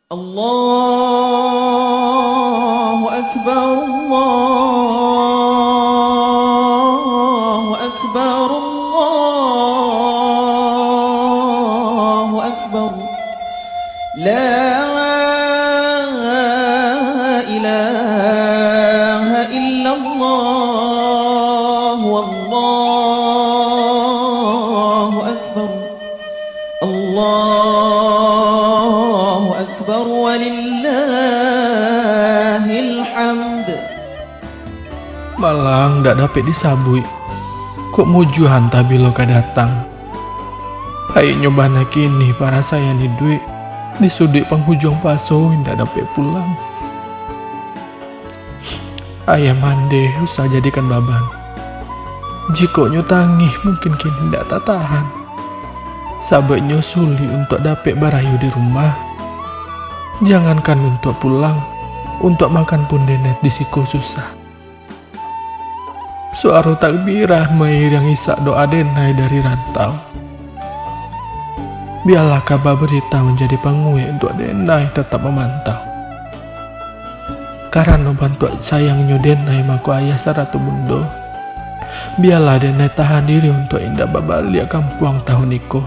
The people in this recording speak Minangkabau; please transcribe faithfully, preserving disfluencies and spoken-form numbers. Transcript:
الله أكبر، الله أكبر، الله أكبر. لا إله إلا الله، والله أكبر. الله أكبر ولله الحمد. Malang ndak dapek disabuik, kok mujuah antah bilo ka datang. Paiknyo bana kini parasaian iduik, di suduik panghujuang paso indak dapek pulang. Ayah mandeh usah jadikan baban. Jikok nyo tangih, mungkin kini indak tatahan. Sabaiknyo sulik untuak dapek barayo di rumah. Jangankan untuak pulang, untuak makan pun denai di siko susah. Suaro takbirah mairiang isak doa denai dari rantau. Bialah kaba barita manjadi panguek untuak denai tatap mamantau. Karano bantuak sayangnyo denai mako ayah sarato bundo, bialah denai tahan diri untuak indak babaliak kampuang tahun iko.